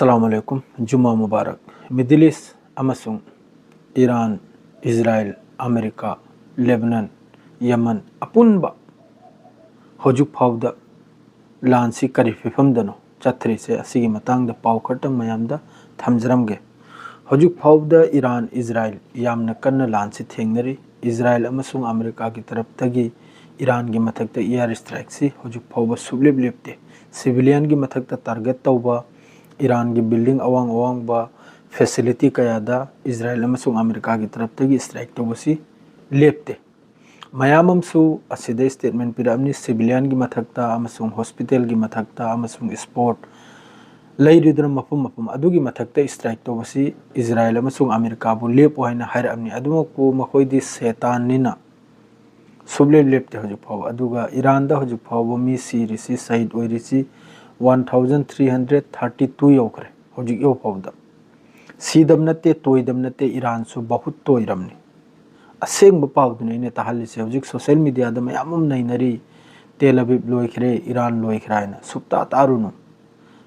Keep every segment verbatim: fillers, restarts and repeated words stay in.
ꯑꯁꯂꯥꯃꯨ ꯑꯂꯥꯏꯀꯨꯝ, ꯖꯨꯃꯥ Mubarak. Middle East ꯑꯃꯁꯨꯡ Iran, ꯏꯖꯔꯥꯏꯜ, America, ꯂꯦꯕꯅꯟ, ꯌꯃꯟ ꯑꯄꯨꯟꯕ ꯍꯧꯖꯤꯛ ꯐꯥꯎꯗ ꯂꯥꯟꯁꯤ ꯀꯔꯤ ꯐꯤꯕꯝꯗꯅꯣ ꯆꯠꯊꯔꯤꯁꯦ, ꯑꯁꯤꯒꯤ ꯃꯇꯥꯡꯗ ꯄꯥꯎ ꯈꯔꯇꯪ ꯃꯌꯥꯝꯗ ꯊꯝꯖꯔꯝꯒꯦ꯫ ꯍꯧꯖꯤꯛ ꯐꯥꯎꯕꯗ ꯏꯔꯥꯟ, ꯏꯖꯔꯥꯏꯜ ꯌꯥꯝꯅ ꯀꯟꯅ ꯂꯥꯟꯁꯤ ꯊꯦꯡꯅꯔꯤ꯫ ꯏꯖꯔꯥꯏꯜ ꯑꯃꯁꯨꯡ ꯑꯃꯦꯔꯤꯀꯥꯒꯤ ꯇꯔꯞꯇꯒꯤ ꯏꯔꯥꯟꯒꯤ ꯃꯊꯛꯇ air strikeꯁꯤ ꯍꯧꯖꯤꯛ ꯐꯥꯎꯕ ꯁꯨꯞꯂꯦꯞ ꯂꯦꯞꯇꯦ꯫ Civilianꯒꯤ ꯃꯊꯛꯇ target ꯇꯧꯕ, ꯏꯔꯥꯟꯒꯤ building ꯑꯋꯥꯡ ꯑꯋꯥꯡꯕ facility ꯀꯌꯥꯗ ꯏꯖꯔꯥꯏꯜ ꯑꯃꯁꯨꯡ ꯑꯃꯦꯔꯤꯀꯥꯒꯤ ꯇꯔꯞꯇꯒꯤ strike ꯇꯧꯕꯁꯤ ꯂꯦꯞꯇꯦ꯫ ꯃꯌꯥꯝ ꯑꯃꯁꯨ ꯑꯁꯤꯗ statement ꯄꯤꯔꯛꯑꯝꯅꯤ, civilianꯒꯤ ꯃꯊꯛꯇ ꯑꯃꯁꯨꯡ hospitalꯒꯤ ꯃꯊꯛꯇ ꯑꯃꯁꯨꯡ sport ꯂꯩꯔꯤꯗꯨꯅ ꯃꯐꯝ ꯃꯐꯝ ꯑꯗꯨꯒꯤ ꯃꯊꯛꯇ strike ꯇꯧꯕꯁꯤ ꯏꯖꯔꯥꯏꯜ ꯑꯃꯁꯨꯡ ꯑꯃꯦꯔꯤꯀꯥꯕꯨ ꯂꯦꯞꯄꯣ ꯍꯥꯏꯅ ꯍꯥꯏꯔꯛꯑꯝꯅꯤ꯫ ꯑꯗꯨꯃꯛꯄꯨ ꯃꯈꯣꯏꯗꯤ ꯁꯦꯇꯥꯟꯅꯤꯅ ꯁꯨꯞꯂꯦꯞ ꯂꯦꯞꯇꯦ ꯍꯧꯖꯤꯛ ꯐꯥꯎꯕ꯫ ꯑꯗꯨꯒ ꯏꯔꯥꯟꯗ ꯍꯧꯖꯤꯛ ꯐꯥꯎꯕ ꯃꯤ ꯁꯤꯔꯤꯁꯤ, ꯁꯍꯤꯗ ꯑꯣꯏꯔꯤꯁꯤ one thousand three hundred thirty two ꯌꯧꯈ꯭ꯔꯦ ꯍꯧꯖꯤꯛ ꯌꯧ ꯐꯥꯎꯕꯗ꯫ ꯁꯤꯗꯕ ꯅꯠꯇꯦ, ꯇꯣꯏꯗꯕ ꯅꯠꯇꯦ, ꯏꯔꯥꯟꯁꯨ ꯕꯍꯨꯠ ꯇꯣꯏꯔꯝꯅꯤ꯫ ꯑꯁꯦꯡꯕ ꯄꯥꯎꯗꯨꯅꯤ ꯑꯩꯅ ꯇꯥꯍꯜꯂꯤꯁꯦ꯫ ꯍꯧꯖꯤꯛ social mediaꯗ ꯃꯌꯥꯝ ꯑꯃ ꯅꯩꯅꯔꯤ, ꯇꯦꯜ ꯑꯕꯤꯕ ꯂꯣꯏꯈ꯭ꯔꯦ, ꯏꯔꯥꯟ ꯂꯣꯏꯈ꯭ꯔꯦ ꯍꯥꯏꯅ꯫ ꯁꯨꯛꯇꯥ ꯇꯥꯔꯨꯅꯨ꯫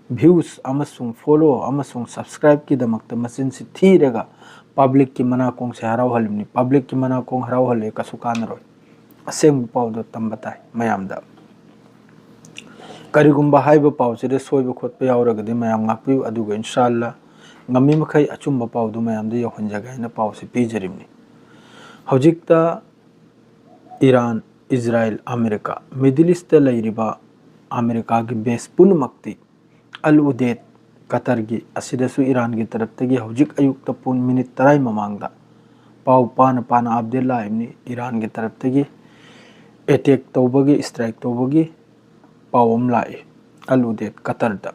Views ꯑꯃꯁꯨꯡ follow ꯑꯃꯁꯨꯡ subscribeꯀꯤꯗꯃꯛꯇ ꯃꯆꯤꯟꯁꯤ ꯊꯤꯔꯒ publicꯀꯤ ꯃꯅꯥꯀꯣꯡꯁꯦ ꯍꯔꯥꯎꯍꯜꯂꯤꯕꯅꯤ꯫ Publicꯀꯤ ꯃꯅꯥꯀꯣꯡ ꯍꯔꯥꯎꯍꯜꯂꯦ, ꯀꯩꯁꯨ ꯀꯥꯟꯅꯔꯣꯏ꯫ ꯑꯁꯦꯡꯕ ꯄꯥꯎꯗꯣ ꯇꯝꯕ ꯇꯥꯏ ꯃꯌꯥꯝꯗ꯫ ꯀꯔꯤꯒꯨꯝꯕ ꯍꯥꯏꯕ ꯄꯥꯎꯁꯤꯗ ꯁꯣꯏꯕ ꯈꯣꯠꯄ ꯌꯥꯎꯔꯒꯗꯤ ꯃꯌꯥꯝ ꯉꯥꯛꯄꯤꯌꯨ, ꯑꯗꯨꯒ ꯏꯟꯁꯥꯜꯂꯥ ꯉꯝꯃꯤ ꯃꯈꯩ ꯑꯆꯨꯝꯕ ꯄꯥꯎꯗꯨ ꯃꯌꯥꯝꯗ ꯌꯧꯍꯟꯖꯒꯦ ꯍꯥꯏꯅ ꯄꯥꯎꯁꯤ ꯄꯤꯖꯔꯤꯕꯅꯤ꯫ ꯍꯧꯖꯤꯛꯇ ꯏꯔꯥꯟ, ꯏꯖꯔꯥꯏꯜ, ꯑꯃꯦꯔꯤꯀꯥ, Middle Eastꯇ ꯂꯩꯔꯤꯕ ꯑꯃꯦꯔꯤꯀꯥꯒꯤ base ꯄꯨꯝꯅꯃꯛꯇꯤ ꯑꯜ ꯎꯗꯦꯗ, ꯀꯇꯔꯒꯤ, ꯑꯁꯤꯗꯁꯨ ꯏꯔꯥꯟꯒꯤ ꯇꯔꯞꯇꯒꯤ ꯍꯧꯖꯤꯛ ꯑꯌꯨꯛꯇ ꯄꯨꯡ minute ꯇꯔꯥꯒꯤ ꯃꯃꯥꯡꯗ ꯄꯥꯎ ꯄꯥꯅ ꯄꯥꯅ update ꯂꯥꯛꯏꯕꯅꯤ꯫ ꯏꯔꯥꯟꯒꯤ ꯇꯔꯞꯇꯒꯤ attack ꯇꯧꯕꯒꯤ, strike ꯇꯧꯕꯒꯤ ꯄꯥꯎ ꯑꯃ ꯂꯥꯛꯏ꯫ ꯑꯜ ꯎꯗꯦꯗ, ꯀꯇꯔꯗ꯫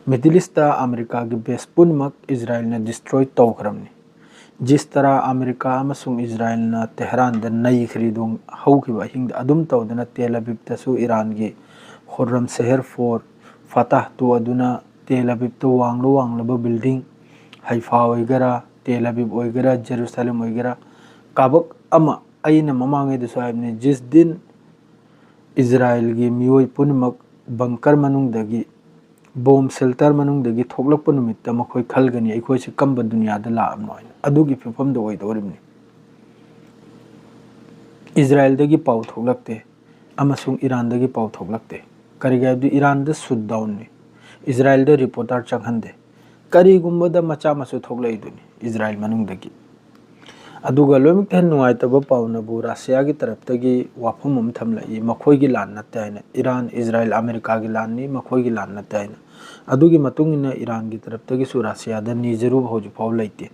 Middle Eastꯇ ꯑꯃꯦꯔꯤꯀꯥꯒꯤ base ꯄꯨꯝꯅꯃꯛ ꯏꯖꯔꯥꯏꯜꯅ destroy ꯇꯧꯈ꯭ꯔꯕꯅꯤ꯫ ꯖꯤꯁ ꯇꯔꯥ ꯑꯃꯦꯔꯤꯀꯥ ꯑꯃꯁꯨꯡ ꯏꯖꯔꯥꯏꯜꯅ ꯇꯦꯍꯔꯥꯟꯗ ꯅꯩꯈ꯭ꯔꯤꯗꯨ ꯍꯧꯈꯤꯕ ꯑꯍꯤꯡꯗ꯫ ꯑꯗꯨꯝ ꯇꯧꯗꯅ ꯇꯦꯜ ꯑꯕꯤꯕꯇꯁꯨ ꯏꯔꯥꯟꯒꯤ ꯈꯨꯔꯝ ꯁꯦꯍꯔ four ꯐꯇꯥꯍ two ꯑꯗꯨꯅ ꯇꯦꯜ ꯑꯕꯤꯕꯇ ꯋꯥꯡꯂ ꯋꯥꯡꯂꯕ building, ꯍꯩꯐꯥ ꯑꯣꯏꯒꯦꯔꯥ, ꯇꯦꯜ ꯑꯕꯤꯕ ꯑꯣꯏꯒꯦꯔꯥ, ꯖꯦꯔꯨꯁꯥꯂꯦꯝ ꯑꯣꯏꯒꯦꯔꯥ, ꯀꯥꯕꯛ ꯑꯃ, ꯑꯩꯅ ꯃꯃꯥꯡꯉꯩꯗꯁꯨ ꯍꯥꯏꯕꯅꯤ, ꯖꯤꯁ ꯗꯤꯟ ꯏꯖꯔꯥꯏꯜꯒꯤ ꯃꯤꯑꯣꯏ ꯄꯨꯝꯅꯃꯛ bunker ꯃꯅꯨꯡꯗꯒꯤ ꯕꯣꯝ ꯁꯦꯜꯇꯔ ꯃꯅꯨꯡꯗꯒꯤ ꯊꯣꯛꯂꯛꯄ ꯅꯨꯃꯤꯠꯇ ꯃꯈꯣꯏ ꯈꯜꯒꯅꯤ, "ꯑꯩꯈꯣꯏꯁꯤ ꯀꯝꯕ ꯗꯨꯅꯤꯌꯥꯗ ꯂꯥꯛꯑꯕꯅꯣ?" ꯍꯥꯏꯅ꯫ ꯑꯗꯨꯒꯤ ꯐꯤꯕꯝꯗ ꯑꯣꯏꯗꯧꯔꯤꯕꯅꯤ꯫ ꯏꯖꯔꯥꯏꯜꯗꯒꯤ ꯄꯥꯎ ꯊꯣꯛꯂꯛꯇꯦ ꯑꯃꯁꯨꯡ ꯏꯔꯥꯟꯗꯒꯤ ꯄꯥꯎ ꯊꯣꯛꯂꯛꯇꯦ꯫ ꯀꯔꯤꯒꯤ ꯍꯥꯏꯕꯗꯤ ꯏꯔꯥꯟꯗ ꯁꯨꯠ ꯗꯥꯎꯟꯅꯤ꯫ ꯏꯖꯔꯥꯏꯜꯗ ꯔꯤꯄꯣꯔꯇꯔ ꯆꯪꯍꯟꯗꯦ꯫ ꯀꯔꯤꯒꯨꯝꯕꯗ ꯃꯆꯥ ꯃꯁꯨ ꯊꯣꯛꯂꯛꯏꯗꯨꯅꯤ ꯏꯖꯔꯥꯏꯜ ꯃꯅꯨꯡꯗꯒꯤ꯫ ꯑꯗꯨꯒ ꯂꯣꯏꯅꯃꯛꯇ ꯍꯦꯟꯅ ꯅꯨꯡꯉꯥꯏꯇꯕ ꯄꯥꯎꯅꯕꯨ ꯔꯁꯤꯌꯥꯒꯤ ꯇꯔꯞꯇꯒꯤ ꯋꯥꯐꯝ ꯑꯃ ꯊꯝꯂꯛꯏ, ꯃꯈꯣꯏꯒꯤ ꯂꯥꯟ ꯅꯠꯇꯦ ꯍꯥꯏꯅ꯫ ꯏꯔꯥꯟ, ꯏꯖꯔꯥꯏꯜ, ꯑꯃꯦꯔꯤꯀꯥꯒꯤ ꯂꯥꯟꯅꯤ, ꯃꯈꯣꯏꯒꯤ ꯂꯥꯟ ꯅꯠꯇꯦ ꯍꯥꯏꯅ꯫ ꯑꯗꯨꯒꯤ ꯃꯇꯨꯡ ꯏꯟꯅ ꯏꯔꯥꯟꯒꯤ ꯇꯔꯞꯇꯒꯤꯁꯨ ꯔꯁꯤꯌꯥꯗ ꯅꯤꯖꯔꯨꯕ ꯍꯧꯖꯤꯛ ꯐꯥꯎꯕ ꯂꯩꯇꯦ,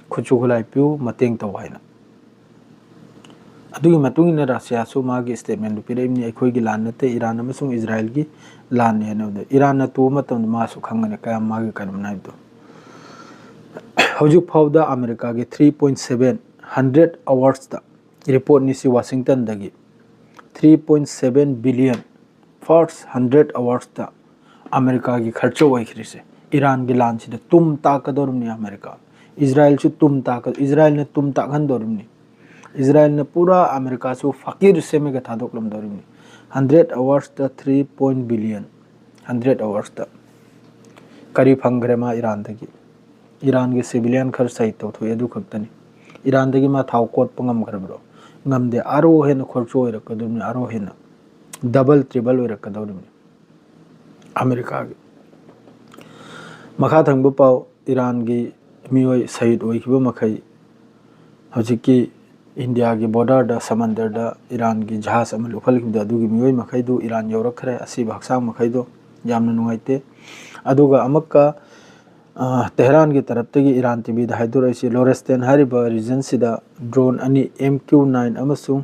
ꯈꯨꯠꯁꯨ ꯈꯨꯠꯂꯥꯏ ꯄꯤꯌꯨ, ꯃꯇꯦꯡ ꯇꯧ ꯍꯥꯏꯅ꯫ ꯑꯗꯨꯒꯤ ꯃꯇꯨꯡ ꯏꯟꯅ ꯔꯁꯤꯌꯥꯁꯨ ꯃꯥꯒꯤ ꯁ꯭ꯇꯦꯠꯃꯦꯟꯗꯨ ꯄꯤꯔꯛꯏꯕꯅꯤ, "ꯑꯩꯈꯣꯏꯒꯤ ꯂꯥꯟ ꯅꯠꯇꯦ, ꯏꯔꯥꯟ ꯑꯃꯁꯨꯡ ꯏꯖꯔꯥꯏꯜꯒꯤ ꯂꯥꯟꯅꯤ" ꯍꯥꯏꯅꯕꯗ꯫ ꯏꯔꯥꯟꯅ ꯇꯨꯕ ꯃꯇꯝꯗ ꯃꯥꯁꯨ ꯈꯪꯒꯅꯤ ꯀꯌꯥꯝ ꯃꯥꯒꯤ ꯀꯩꯅꯣꯝꯅ ꯍꯥꯏꯕꯗꯣ꯫ ꯍꯧꯖꯤꯛ ꯐꯥꯎꯗ ꯑꯃꯦꯔꯤꯀꯥꯒꯤ ꯊ꯭ꯔꯤ ꯄꯣꯏꯟ ꯁꯕꯦꯟ ꯍꯟꯗ꯭ꯔꯦꯠ ꯑꯋꯥꯔꯁꯇ ꯔꯤꯄꯣꯔꯠꯅꯤ ꯁꯤ ꯋꯥꯁꯤꯡꯇꯟꯗꯒꯤ꯫ ꯊ꯭ꯔꯤ ꯄꯣꯏꯟ ꯁꯕꯦꯟ ꯕꯤꯂꯤꯌꯟ ꯐꯥꯔꯁ ꯍꯟꯗ꯭ꯔꯦꯠ ꯑꯋꯥꯔꯁꯇ ꯑꯃꯦꯔꯤꯀꯥꯒꯤ ꯈꯔꯆ ꯑꯣꯏꯈ꯭ꯔꯤꯁꯦ꯫ ꯏꯔꯥꯟꯒꯤ ꯂꯥꯟꯁꯤꯗ ꯇꯨꯝ ꯇꯥꯛꯀꯗꯧꯔꯤꯕꯅꯤ ꯑꯃꯦꯔꯤꯀꯥ꯫ ꯏꯖꯔꯥꯏꯜꯁꯨ ꯇꯨꯝ ꯇꯥꯛꯀ-, ꯏꯖꯔꯥꯏꯜꯅ ꯇꯨꯝ ꯇꯥꯛꯍꯟꯗꯧꯔꯤꯕꯅꯤ꯫ ꯏꯖꯔꯥꯏꯜꯅ ꯄꯨꯔꯥ ꯑꯃꯦꯔꯤꯀꯥꯁꯨ ꯐꯀꯤꯔ ꯁꯦꯝꯃꯒ ꯊꯥꯗꯣꯛꯂꯝꯗꯧꯔꯤꯕꯅꯤ꯫ ꯍꯟꯗ꯭ꯔꯦꯠ ꯑꯋꯥꯔꯁꯇ ꯊ꯭ꯔꯤ ꯄꯣꯏꯟ ꯕꯤꯂꯤꯌꯟ, ꯍꯟꯗ꯭ꯔꯦꯠ ꯑꯋꯥꯔꯁꯇ꯫ ꯀꯔꯤ ꯐꯪꯈ꯭ꯔꯦ ꯃꯥ ꯏꯔꯥꯟꯗꯒꯤ? ꯏꯔꯥꯟꯒꯤ ꯁꯤꯚꯤꯂꯤꯌꯟ ꯈꯔ ꯁꯍꯤꯗ ꯇꯧꯊꯣꯛꯑꯦ, ꯑꯗꯨ ꯈꯛꯇꯅꯤ꯫ ꯏꯔꯥꯟꯗꯒꯤ ꯃꯥ ꯊꯥꯎ ꯀꯣꯠꯄ ꯉꯝꯈ꯭ꯔꯕ꯭ꯔꯣ? ꯉꯝꯗꯦ꯫ ꯑꯥꯔꯣ ꯍꯦꯟꯅ ꯈꯣꯔꯆꯨ ꯑꯣꯏꯔꯛꯀꯗꯧꯔꯤꯕꯅꯤ, ꯑꯥꯔꯣ ꯍꯦꯟꯅ ꯗꯕꯜ ꯇ꯭ꯔꯤꯕꯜ ꯑꯣꯏꯔꯛꯀꯗꯧꯔꯤꯕꯅꯤ ꯑꯃꯦꯔꯤꯀꯥꯒꯤ꯫ ꯃꯈꯥ ꯊꯪꯕ ꯄꯥꯎ, ꯏꯔꯥꯟꯒꯤ ꯃꯤꯑꯣꯏ ꯁꯍꯤꯗ ꯑꯣꯏꯈꯤꯕ ꯃꯈꯩ ꯍꯧꯖꯤꯛꯀꯤ ꯏꯟꯗꯤꯌꯥꯒꯤ ꯕꯣꯔꯗꯔꯗ, ꯁꯃꯟꯗꯔꯗ ꯏꯔꯥꯟꯒꯤ ꯖꯍꯥꯖ ꯑꯃ ꯂꯨꯞꯍꯟꯈꯤꯕꯗꯣ, ꯑꯗꯨꯒꯤ ꯃꯤꯑꯣꯏ ꯃꯈꯩꯗꯨ ꯏꯔꯥꯟ ꯌꯧꯔꯛꯈ꯭ꯔꯦ꯫ ꯑꯁꯤꯕ ꯍꯛꯆꯥꯡ ꯃꯈꯩꯗꯣ ꯌꯥꯝꯅ ꯅꯨꯡꯉꯥꯏꯇꯦ꯫ ꯑꯗꯨꯒ ꯑꯃꯨꯛꯀ, ꯑ, ꯇꯦꯍꯔꯥꯟꯒꯤ ꯇꯔꯞꯇꯒꯤ ꯏꯔꯥꯟ ꯇꯤꯚꯤꯗ ꯍꯥꯏꯗꯣꯔꯛꯏꯁꯤ, ꯂꯣꯔꯦꯁꯇꯦꯟ ꯍꯥꯏꯔꯤꯕ ꯔꯤꯖꯟꯁꯤꯗ ꯗ꯭ꯔꯣꯟ ꯑꯅꯤ, ꯑꯦꯝ ꯀ꯭ꯌꯨ ꯅꯥꯏꯟ ꯑꯃꯁꯨꯡ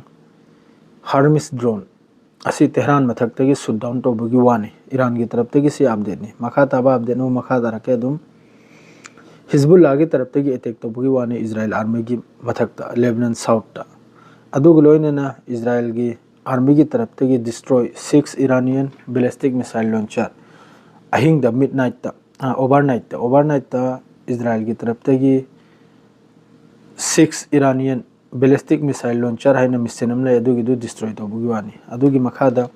ꯍꯔꯃꯤꯁ ꯗ꯭ꯔꯣꯟ ꯑꯁꯤ ꯇꯦꯍꯔꯥꯟ ꯃꯊꯛꯇꯒꯤ ꯁꯨꯠ ꯗꯥꯎꯟ ꯇꯧꯕꯒꯤ ꯋꯥꯅꯤ꯫ ꯏꯔꯥꯟꯒꯤ ꯇꯔꯞꯇꯒꯤ ꯁꯤ ꯑꯞꯗꯦꯠꯅꯤ꯫ ꯃꯈꯥ ꯇꯥꯕ ꯑꯞꯗꯦꯠ ꯑꯃ ꯃꯈꯥ ꯇꯥꯔꯛꯀꯦ ꯑꯗꯨꯝ꯫ ꯍꯤꯖꯕꯨꯜꯂꯥꯒꯤ ꯇꯔꯞꯇꯒꯤ ꯑꯦꯇꯦꯛ ꯇꯧꯕꯒꯤ ꯋꯥꯅꯤ ꯏꯖꯔꯥꯏꯜ ꯑꯥꯔꯃꯤꯒꯤ ꯃꯊꯛꯇ, ꯂꯦꯕꯅꯟ ꯁꯥꯎꯠꯇ꯫ ꯑꯗꯨꯒ ꯂꯣꯏꯅꯅ ꯏꯖꯔꯥꯏꯜꯒꯤ ꯑꯥꯔꯃꯤꯒꯤ ꯇꯔꯞꯇꯒꯤ ꯗꯤꯁꯇ꯭ꯔꯣꯏ ꯁꯤꯛꯁ ꯏꯔꯥꯅꯤꯌꯟ ꯕꯦꯂꯦꯁꯇꯤꯛ ꯃꯤꯁꯥꯏꯜ ꯂꯣꯟꯆꯔ꯫ ꯑꯍꯤꯡꯗ, ꯃꯤꯗ ꯅꯥꯏꯠꯇ, ꯑ, over ꯅꯥꯏꯠꯇ, over ꯅꯥꯏꯠꯇ ꯏꯖꯔꯥꯏꯜꯒꯤ ꯇꯔꯞꯇꯒꯤ six ꯏꯔꯥꯅꯤꯌꯟ ballistic missile ꯂꯣꯟꯆꯔ ꯍꯥꯏꯅ ꯃꯤꯁꯤꯟ ꯑꯃ ꯂꯩ, ꯑꯗꯨꯒꯤꯗꯨ ꯗꯤꯁꯇ꯭ꯔꯣꯏ ꯇꯧꯕꯒꯤ ꯋꯥꯅꯤ꯫ ꯑꯗꯨꯒꯤ ꯃꯈꯥꯗ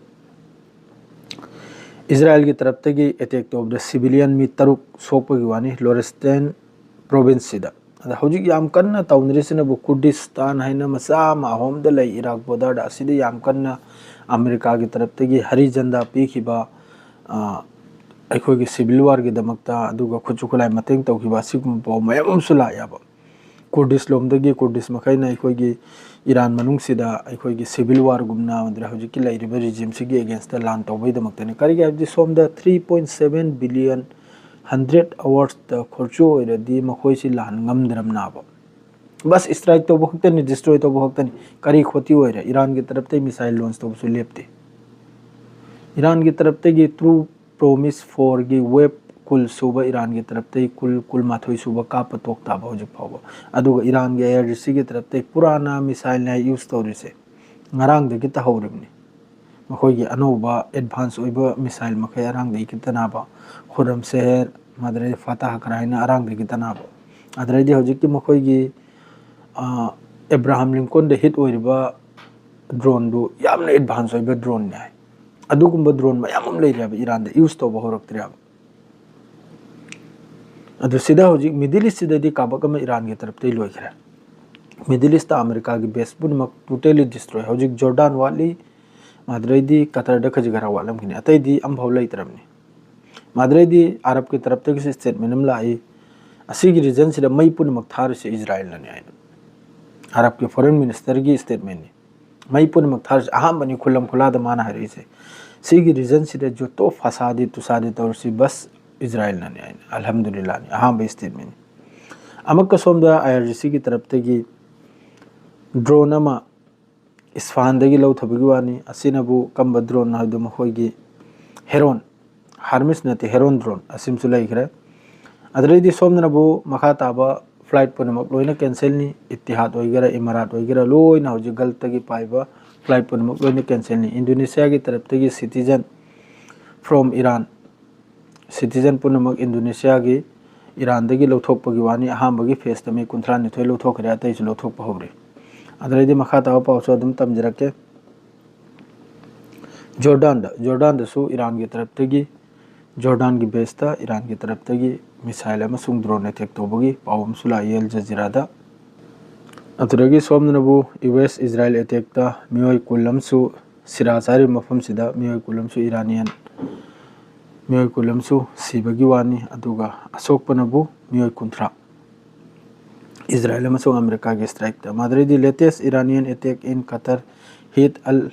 ꯏꯖꯔꯥꯏꯜꯒꯤ ꯇꯔꯞꯇꯒꯤ ꯑꯦꯇꯦꯛ ꯇꯧꯕꯗ ꯁꯤꯚꯤꯂꯤꯌꯟ ꯃꯤ ꯇꯔꯨꯛ ꯁꯣꯛꯄꯒꯤ ꯋꯥꯅꯤ ꯂꯣꯔꯦꯁꯇꯦꯟ ꯄ꯭ꯔꯣꯚꯤꯟꯁꯁꯤꯗ꯫ ꯑꯗ ꯍꯧꯖꯤꯛ ꯌꯥꯝ ꯀꯟꯅ ꯇꯧꯅꯔꯤꯁꯤꯅꯕꯨ ꯀꯨꯔꯗꯤꯁꯇꯥꯟ ꯍꯥꯏꯅ ꯃꯆꯥ ꯑꯃ ꯑꯍꯣꯝꯗ ꯂꯩ ꯏꯔꯥꯛ ꯕꯣꯔꯗꯔꯗ꯫ ꯑꯁꯤꯗ ꯌꯥꯝ ꯀꯟꯅ ꯑꯃꯦꯔꯤꯀꯥꯒꯤ ꯇꯔꯞꯇꯒꯤ ꯍꯔꯤ ꯖꯟꯗꯥ ꯄꯤꯈꯤꯕ, ꯑ, ꯑꯩꯈꯣꯏꯒꯤ ꯁꯤꯚꯤꯜ ꯋꯥꯔꯒꯤꯗꯃꯛꯇ, ꯑꯗꯨꯒ ꯈꯨꯠꯁꯨ ꯈꯨꯠꯂꯥꯏ ꯃꯇꯦꯡ ꯇꯧꯈꯤꯕ ꯑꯁꯤꯒꯨꯝꯕ ꯄꯥꯎ ꯃꯌꯥꯝ ꯑꯃꯁꯨ ꯂꯥꯛꯑꯦꯕ꯫ ꯀꯨꯔꯗꯤꯁ ꯂꯣꯝꯗꯒꯤ ꯀꯨꯔꯗꯤꯁ ꯃꯈꯩꯅ ꯑꯩꯈꯣꯏꯒꯤ ꯏꯔꯥꯟ ꯃꯅꯨꯡꯁꯤꯗ ꯑꯩꯈꯣꯏꯒꯤ ꯁꯤꯚꯤꯜ ꯋꯥꯔꯒꯨꯝꯅ ꯑꯃꯗꯤ ꯍꯧꯖꯤꯛꯀꯤ ꯂꯩꯔꯤꯕ ꯔꯤꯖꯤꯝꯁꯤꯒꯤ ꯑꯦꯒꯦꯟꯁꯇ ꯂꯥꯟ ꯇꯧꯕꯒꯤꯗꯃꯛꯇꯅꯤ꯫ ꯀꯔꯤꯒꯤ ꯍꯥꯏꯕꯗꯤ ꯁꯣꯝꯗ three point seven billion hundred ꯑꯋꯥꯔꯁꯇ ꯈꯣꯔꯆꯨ ꯑꯣꯏꯔꯗꯤ ꯃꯈꯣꯏꯁꯤ ꯂꯥꯟ ꯉꯝꯗ꯭ꯔꯕꯅꯦꯕ꯫ ꯕꯁ ꯁ꯭ꯇ꯭ꯔꯥꯏꯛ ꯇꯧꯕ ꯈꯛꯇꯅꯤ, ꯗꯤꯁꯇ꯭ꯔꯣꯏ ꯇꯧꯕ ꯈꯛꯇꯅꯤ꯫ ꯀꯔꯤ ꯈꯣꯇꯤ ꯑꯣꯏꯔꯦ? ꯏꯔꯥꯟꯒꯤ ꯇꯔꯞꯇꯒꯤ ꯃꯤꯁꯥꯏꯜ ꯂꯣꯟꯁ ꯇꯧꯕꯁꯨ ꯂꯦꯞꯇꯦ꯫ ꯏꯔꯥꯟꯒꯤ ꯇꯔꯞꯇꯒꯤ ꯇ꯭ꯔꯨ ꯄ꯭ꯔꯣꯃꯤꯁ ꯐꯣꯔꯒꯤ ꯋꯦꯕ ꯀꯨꯜ ꯁꯨꯕ, ꯏꯔꯥꯟꯒꯤ ꯇꯔꯞꯇꯒꯤ ꯀꯨꯜ, ꯀꯨꯟꯃꯥꯊꯣꯏ ꯁꯨꯕ ꯀꯥꯞꯄ ꯇꯣꯛ ꯇꯥꯕ ꯍꯧꯖꯤꯛ ꯐꯥꯎꯕ꯫ ꯑꯗꯨꯒ ꯏꯔꯥꯟꯒꯤ ꯑꯥꯏ ꯑꯥꯔ ꯖꯤ ꯁꯤꯒꯤ ꯇꯔꯞꯇꯒꯤ ꯄꯨꯔꯥꯅ ꯃꯤꯁꯥꯏꯜꯅꯦ ꯌꯨꯁ ꯇꯧꯔꯤꯁꯦ꯫ ꯉꯔꯥꯡꯗꯒꯤ ꯇꯧꯍꯧꯔꯤꯕꯅꯤ꯫ ꯃꯈꯣꯏꯒꯤ ꯑꯅꯧꯕ ꯑꯦꯗꯚꯥꯟꯁ ꯑꯣꯏꯕ ꯃꯤꯁꯥꯏꯜ ꯃꯈꯩ ꯑꯔꯥꯡꯗꯒꯤ ꯈꯤꯇꯅꯕ, ꯈꯨꯔꯝ ꯁꯦꯍꯦꯔ, ꯃꯗꯨꯗꯩ ꯐꯇꯥꯍ ꯀꯔꯥꯏꯅ ꯑꯔꯥꯡꯗꯒꯤ ꯈꯤꯇꯅꯕ꯫ ꯑꯗꯨꯗꯩꯗꯤ ꯍꯧꯖꯤꯛꯀꯤ ꯃꯈꯣꯏꯒꯤ, ꯑ, ꯑꯦꯕ꯭ꯔꯥꯍꯥꯝ ꯂꯤꯡꯀꯣꯟꯗ ꯍꯤꯠ ꯑꯣꯏꯔꯤꯕ ꯗ꯭ꯔꯣꯟꯗꯨ ꯌꯥꯝꯅ ꯑꯦꯗꯚꯥꯟꯁ ꯑꯣꯏꯕ ꯗ꯭ꯔꯣꯟꯅꯤ ꯍꯥꯏ꯫ ꯑꯗꯨꯒꯨꯝꯕ ꯗ꯭ꯔꯣꯟ ꯃꯌꯥꯝ ꯑꯃ ꯂꯩꯔꯦꯕ ꯏꯔꯥꯟꯗ ꯌꯨꯁ ꯇꯧꯕ ꯍꯧꯔꯛꯇ꯭ꯔꯦꯕ꯫ ꯑꯗꯨ ꯁꯤꯗ ꯍꯧꯖꯤꯛ ꯃꯤꯗꯜ ꯏꯁꯁꯤꯗꯗꯤ ꯀꯥꯕꯛ ꯑꯃ ꯏꯔꯥꯟꯒꯤ ꯇꯔꯞꯇꯩ ꯂꯣꯏꯈ꯭ꯔꯦ꯫ ꯃꯤꯗꯜ ꯏꯁꯇ ꯑꯃꯦꯔꯤꯀꯥꯒꯤ ꯕꯦꯁ ꯄꯨꯝꯅꯃꯛ ꯇꯣꯇꯦꯂꯤ ꯗꯤꯁꯇ꯭ꯔꯣꯏ꯫ ꯍꯧꯖꯤꯛ ꯖꯣꯔꯗꯥꯟ ꯋꯥꯠꯂꯤ, ꯑꯗꯨꯗꯩꯗꯤ ꯀꯇꯔꯗ ꯈꯖꯤꯛ ꯈꯔ ꯋꯥꯠꯂꯝꯈꯤꯅꯤ, ꯑꯇꯩꯗꯤ ꯑꯝꯐꯥꯎ ꯂꯩꯇ꯭ꯔꯕꯅꯤ꯫ ꯃꯗꯨꯗꯩꯗꯤ ꯑꯔꯕꯀꯤ ꯇꯔꯞꯇꯒꯤꯁꯨ ꯁ꯭ꯇꯦꯠꯃꯦꯟ ꯑꯃ ꯂꯥꯛꯏ, ꯑꯁꯤꯒꯤ ꯔꯤꯖꯟꯁꯤꯗ ꯃꯩ ꯄꯨꯝꯅꯃꯛ ꯊꯥꯔꯤꯁꯦ ꯏꯖꯔꯥꯏꯜꯅꯅꯤ ꯍꯥꯏꯅ꯫ ꯑꯔꯕꯀꯤ ꯐꯣꯔꯦꯟ ꯃꯤꯅꯤꯁꯇꯔꯒꯤ ꯁ꯭ꯇꯦꯠꯃꯦꯟꯅꯤ꯫ ꯃꯩ ꯄꯨꯝꯅꯃꯛ ꯊꯥꯔꯤꯁꯦ ꯑꯍꯥꯟꯕꯅꯤ ꯈꯨꯂꯝ ꯈꯨꯂꯥꯗ ꯃꯥꯅ ꯍꯥꯏꯔꯛꯏꯁꯦ꯫ ꯁꯤꯒꯤ ꯔꯤꯖꯟꯁꯤꯗ ꯖꯣꯇꯣ ꯐꯁꯥꯗꯤ ꯇꯨꯁꯥꯗꯤ ꯇꯧꯔꯤꯁꯤ ꯕꯁ ꯏꯖꯔꯥꯏꯜꯅꯅꯤ ꯍꯥꯏꯅ, ꯑꯜꯍꯝꯗꯨꯂꯤꯜꯂꯥꯅꯤ, ꯑꯍꯥꯟꯕ ꯁ꯭ꯇꯦꯠꯃꯦꯟꯅꯤ꯫ ꯑꯃꯨꯛꯀ ꯁꯣꯝꯗ ꯑꯥꯏ ꯑꯥꯔ ꯖꯤ ꯁꯤꯒꯤ ꯇꯔꯞꯇꯒꯤ ꯗ꯭ꯔꯣꯟ ꯑꯃ ꯏꯁꯐꯥꯟꯗꯒꯤ ꯂꯧꯊꯕꯒꯤ ꯋꯥꯅꯤ꯫ ꯑꯁꯤꯅꯕꯨ ꯀꯝꯕ ꯗ꯭ꯔꯣꯟ ꯍꯥꯏꯕꯗꯨ ꯃꯈꯣꯏꯒꯤ ꯍꯦꯔꯣꯟ, ꯍꯥꯔꯃꯤꯁ ꯅꯠꯇꯦ, ꯍꯦꯔꯣꯟ ꯗ꯭ꯔꯣꯟ ꯑꯁꯤꯃꯁꯨ ꯂꯩꯈ꯭ꯔꯦ꯫ ꯑꯗꯨꯗꯩꯗꯤ ꯁꯣꯝꯗꯅꯕꯨ ꯃꯈꯥ ꯇꯥꯕ ꯐ꯭ꯂꯥꯏꯠ ꯄꯨꯝꯅꯃꯛ ꯂꯣꯏꯅ ꯀꯦꯟꯁꯦꯜꯅꯤ꯫ ꯏꯇꯤꯍꯥꯗ ꯑꯣꯏꯒꯦꯔꯥ, ꯏꯃꯥꯔꯥꯠ ꯑꯣꯏꯒꯦꯔꯥ, ꯂꯣꯏꯅ ꯍꯧꯖꯤꯛ ꯒꯜꯐꯇꯒꯤ ꯄꯥꯏꯕ ꯐ꯭ꯂꯥꯏꯠ ꯄꯨꯝꯅꯃꯛ ꯂꯣꯏꯅ ꯀꯦꯟꯁꯦꯜꯅꯤ꯫ ꯏꯟꯗꯣꯅꯦꯁꯤꯌꯥꯒꯤ ꯇꯔꯞꯇꯒꯤ citizen from Iran, citizen ꯄꯨꯝꯅꯃꯛ ꯏꯟꯗꯣꯅꯦꯁꯤꯌꯥꯒꯤ, ꯏꯔꯥꯟꯗꯒꯤ ꯂꯧꯊꯣꯛꯄꯒꯤ ꯋꯥꯅꯤ꯫ ꯑꯍꯥꯟꯕꯒꯤ ꯐꯦꯁꯇ ꯃꯤ ꯀꯨꯟꯊ꯭ꯔꯥ ꯅꯤꯊꯣꯏ ꯂꯧꯊꯣꯛꯈ꯭ꯔꯦ, ꯑꯇꯩꯁꯨ ꯂꯧꯊꯣꯛꯄ ꯍꯧꯔꯦ꯫ ꯑꯗꯨꯗꯩꯗꯤ ꯃꯈꯥ ꯇꯥꯕ ꯄꯥꯎꯁꯨ ꯑꯗꯨꯝ ꯇꯝꯖꯔꯛꯀꯦ꯫ ꯖꯣꯔꯗꯥꯟꯗ ꯖꯣꯔꯗꯥꯟꯗꯁꯨ ꯏꯔꯥꯟꯒꯤ ꯇꯔꯞꯇꯒꯤ, ꯖꯣꯔꯗꯥꯟꯒꯤ ꯕꯦꯁꯇ ꯏꯔꯥꯟꯒꯤ ꯇꯔꯞꯇꯒꯤ ꯃꯤꯁꯥꯏꯜ ꯑꯃꯁꯨꯡ ꯗ꯭ꯔꯣꯟ ꯑꯦꯇꯦꯛ ꯇꯧꯕꯒꯤ ꯄꯥꯎ ꯑꯃꯁꯨ ꯂꯥꯛꯏ ꯑꯜ ꯖꯖꯤꯔꯥꯗ꯫ ꯑꯗꯨꯗꯒꯤ ꯁꯣꯝꯗꯅꯕꯨ ꯌꯨ ꯑꯦꯁ ꯏꯖꯔꯥꯏꯜ ꯑꯦꯇꯦꯛꯇ ꯃꯤꯑꯣꯏ ꯀꯨꯟ ꯑꯃꯁꯨ, ꯁꯤꯔꯥꯖ ꯍꯥꯏꯔꯤꯕ ꯃꯐꯝꯁꯤꯗ ꯃꯤꯑꯣꯏ ꯀꯨꯟ ꯑꯃꯁꯨ ꯏꯔꯥꯅꯤꯌꯟ ꯃꯤꯑꯣꯏ ꯀꯨꯟ ꯑꯃꯁꯨ ꯁꯤꯕꯒꯤ ꯋꯥꯅꯤ꯫ ꯑꯗꯨꯒ ꯑꯁꯣꯛꯄꯅꯕꯨ ꯃꯤꯑꯣꯏ ꯀꯨꯟꯊ꯭ꯔꯥ꯫ ꯏꯖꯔꯥꯏꯜ ꯑꯃꯁꯨꯡ ꯑꯃꯦꯔꯤꯀꯥꯒꯤ ꯏꯁꯇ꯭ꯔꯥꯏꯛꯇ꯫ ꯃꯗꯨꯗꯩꯗꯤ latest Iranian attack in Qatar hit Al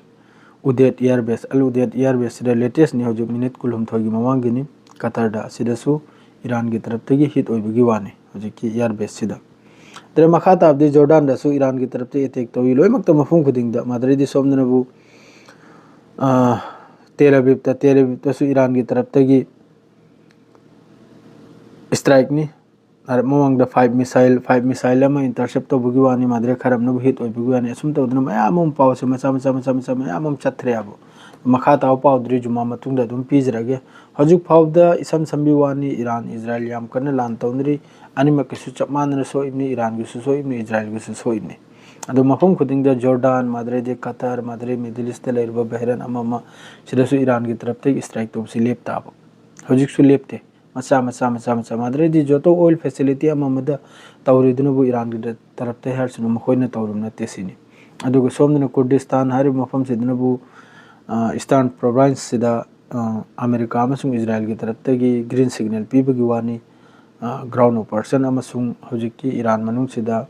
Udeid air base꯫ ꯑꯜ ꯎꯗꯦꯗ ꯏꯌꯥꯔ ꯕꯦꯁꯁꯤꯗ ꯂꯦꯇꯦꯁꯅꯤ, ꯍꯧꯖꯤꯛ ꯃꯤꯅꯤꯠ ꯀꯨꯟꯍꯨꯝꯗꯣꯏꯒꯤ ꯃꯃꯥꯡꯒꯤꯅꯤ꯫ ꯀꯇꯔꯗ, ꯑꯁꯤꯗꯁꯨ ꯏꯔꯥꯟꯒꯤ ꯇꯔꯞꯇꯒꯤ ꯍꯤꯠ ꯑꯣꯏꯕꯒꯤ ꯋꯥꯅꯤ ꯍꯧꯖꯤꯛꯀꯤ ꯏꯌꯥꯔ ꯕꯦꯁꯁꯤꯗ꯫ ꯑꯗꯨꯗ ꯃꯈꯥ ꯇꯥꯕꯗꯤ ꯖꯣꯔꯗꯥꯟꯗꯁꯨ ꯏꯔꯥꯟꯒꯤ ꯇꯔꯞꯇ ꯑꯦꯇꯦꯛ ꯇꯧꯏ, ꯂꯣꯏꯅꯃꯛꯇ ꯃꯐꯝ ꯈꯨꯗꯤꯡꯗ꯫ ꯃꯗꯨꯗꯩꯗꯤ ꯁꯣꯝꯗꯅꯕꯨ, ꯑ, ꯇꯦꯜ ꯑꯕꯤꯕꯇ, ꯇꯦꯜ ꯑꯕꯤꯕꯇꯁꯨ ꯏꯔꯥꯟꯒꯤ ꯇꯔꯞꯇꯒꯤ ꯏꯁꯇ꯭ꯔꯥꯏꯛꯅꯤ꯫ ꯃꯃꯥꯡꯗ ꯐꯥꯏꯚ ꯃꯤꯁꯥꯏꯜ, ꯐꯥꯏꯚ ꯃꯤꯁꯥꯏꯜ ꯑꯃ ꯏꯟꯇꯔꯁꯦꯞ ꯇꯧꯕꯒꯤ ꯋꯥꯅꯤ, ꯃꯗꯨꯗꯩ ꯈꯔ ꯑꯃꯅꯕꯨ ꯍꯤꯠ ꯑꯣꯏꯕꯒꯤ ꯋꯥꯅꯤ꯫ ꯑꯁꯨꯝ ꯇꯧꯗꯅ ꯃꯌꯥꯝ ꯑꯃ ꯄꯥꯎꯁꯦ ꯃꯆꯥ ꯃꯆꯥ ꯃꯆꯥ ꯃꯆꯥ ꯃꯌꯥꯝ ꯑꯃ ꯆꯠꯊꯔꯦꯕ꯫ ꯃꯈꯥ ꯇꯥꯕ ꯄꯥꯎꯗꯨꯗꯤ ꯖꯨꯃꯥ ꯃꯇꯨꯡꯗ ꯑꯗꯨꯝ ꯄꯤꯖꯔꯒꯦ꯫ ꯍꯧꯖꯤꯛ ꯐꯥꯎꯕꯗ ꯏꯁꯝ ꯁꯝꯕꯤ ꯋꯥꯅꯤ, ꯏꯔꯥꯟ ꯏꯖꯔꯥꯏꯜ ꯌꯥꯝ ꯀꯟꯅ ꯂꯥꯟ ꯇꯧꯅꯔꯤ꯫ ꯑꯅꯤꯃꯛꯀꯤꯁꯨ ꯆꯞ ꯃꯥꯟꯅꯅ ꯁꯣꯛꯏꯕꯅꯤ, ꯏꯔꯥꯟꯒꯤꯁꯨ ꯁꯣꯛꯏꯕꯅꯤ, ꯏꯖꯔꯥꯏꯜꯒꯤꯁꯨ ꯁꯣꯛꯏꯕꯅꯤ꯫ ꯑꯗꯣ ꯃꯐꯝ ꯈꯨꯗꯤꯡꯗ ꯖꯣꯔꯗꯥꯟ, ꯃꯗꯨꯗꯩꯗꯤ ꯀꯇꯔ, ꯃꯗꯨꯗꯩ ꯃꯤꯗꯜ ꯏꯁꯇ ꯂꯩꯔꯤꯕ ꯕꯍꯔꯦꯟ, ꯑꯃ ꯑꯃ, ꯁꯤꯗꯁꯨ ꯏꯔꯥꯟꯒꯤ ꯇꯔꯞꯇꯒꯤ ꯏꯁꯇ꯭ꯔꯥꯏꯛ ꯇꯧꯕꯁꯤ ꯂꯦꯞꯇꯕ꯫ ꯍꯧꯖꯤꯛꯁꯨ ꯂꯦꯞꯇꯦ꯫ ꯃꯆꯥ ꯃꯆꯥ ꯃꯆꯥ ꯃꯆꯥ, ꯃꯗꯨꯗꯩꯗꯤ ꯖꯣꯇꯣ ꯑꯣꯏꯜ ꯐꯦꯁꯤꯂꯤꯇꯤ ꯑꯃ ꯑꯃꯗ ꯇꯧꯔꯤꯗꯨꯅꯕꯨ ꯏꯔꯥꯟꯒꯤ ꯇꯔꯞꯇ ꯍꯥꯏꯔꯁꯤꯅ ꯃꯈꯣꯏꯅ ꯇꯧꯔꯨꯕ ꯅꯠꯇꯦ ꯁꯤꯅꯤ꯫ ꯑꯗꯨꯒ ꯁꯣꯝꯗꯅ ꯀꯨꯔꯗꯤꯁꯇꯥꯟ ꯍꯥꯏꯔꯤꯕ ꯃꯐꯝꯁꯤꯗꯅꯕꯨ, ꯑ, ꯏꯁꯇꯔꯟ ꯄ꯭ꯔꯣꯚꯤꯟꯁꯁꯤꯗ, ꯑ, ꯑꯃꯦꯔꯤꯀꯥ ꯑꯃꯁꯨꯡ ꯏꯖꯔꯥꯏꯜꯒꯤ ꯇꯔꯞꯇꯒꯤ ꯒ꯭ꯔꯤꯟ ꯁꯤꯒꯅꯦꯜ ꯄꯤꯕꯒꯤ ꯋꯥꯅꯤ꯫ ꯑ, ꯒ꯭ꯔꯥꯎꯟ ꯑꯣꯄꯔꯦꯁꯟ ꯑꯃꯁꯨꯡ ꯍꯧꯖꯤꯛꯀꯤ ꯏꯔꯥꯟ ꯃꯅꯨꯡꯁꯤꯗ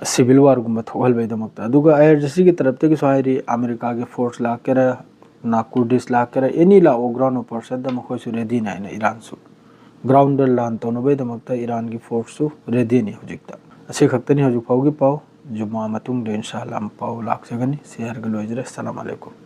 ꯁꯤꯚꯤꯜ ꯋꯥꯔꯒꯨꯝꯕ ꯊꯣꯛꯍꯟꯕꯒꯤꯗꯃꯛꯇ꯫ ꯑꯗꯨꯒ ꯑꯥꯏ ꯑꯥꯔ ꯖꯤ ꯁꯤꯒꯤ ꯇꯔꯞꯇꯒꯤꯁꯨ ꯍꯥꯏꯔꯤ, ꯑꯃꯦꯔꯤꯀꯥꯒꯤ ꯐꯣꯔꯁ ꯂꯥꯛꯀꯦꯔꯥ, ꯅꯥ ꯀꯨꯔꯗꯤꯁ ꯂꯥꯛꯀꯦꯔꯥ, ꯑꯦꯅꯤ ꯂꯥꯛꯑꯣ, ꯒ꯭ꯔꯥꯎꯟ ꯑꯣꯄꯔꯦꯁꯟꯗ ꯃꯈꯣꯏꯁꯨ ꯔꯦꯗꯤꯅꯤ ꯍꯥꯏꯅ ꯏꯔꯥꯟꯁꯨ꯫ ꯒ꯭ꯔꯥꯎꯟꯗ ꯂꯥꯟ ꯇꯧꯅꯕꯒꯤꯗꯃꯛꯇ ꯏꯔꯥꯟꯒꯤ ꯐꯣꯔꯁꯁꯨ ꯔꯦꯗꯤꯅꯤ ꯍꯧꯖꯤꯛꯇ꯫ ꯑꯁꯤ ꯈꯛꯇꯅꯤ ꯍꯧꯖꯤꯛ ꯐꯥꯎꯒꯤ ꯄꯥꯎ꯫ ꯖꯨꯃꯥ ꯃꯇꯨꯡꯗ ꯏꯟꯁꯥ ꯑꯜꯂꯥ ꯄꯥꯎ ꯂꯥꯛꯆꯒꯅꯤ꯫ ꯁꯤ ꯍꯥꯏꯔꯒ ꯂꯣꯏꯖꯔꯦ꯫ ꯑꯁꯂꯥꯃꯨ ꯑꯂꯥꯏꯀꯨꯝ꯫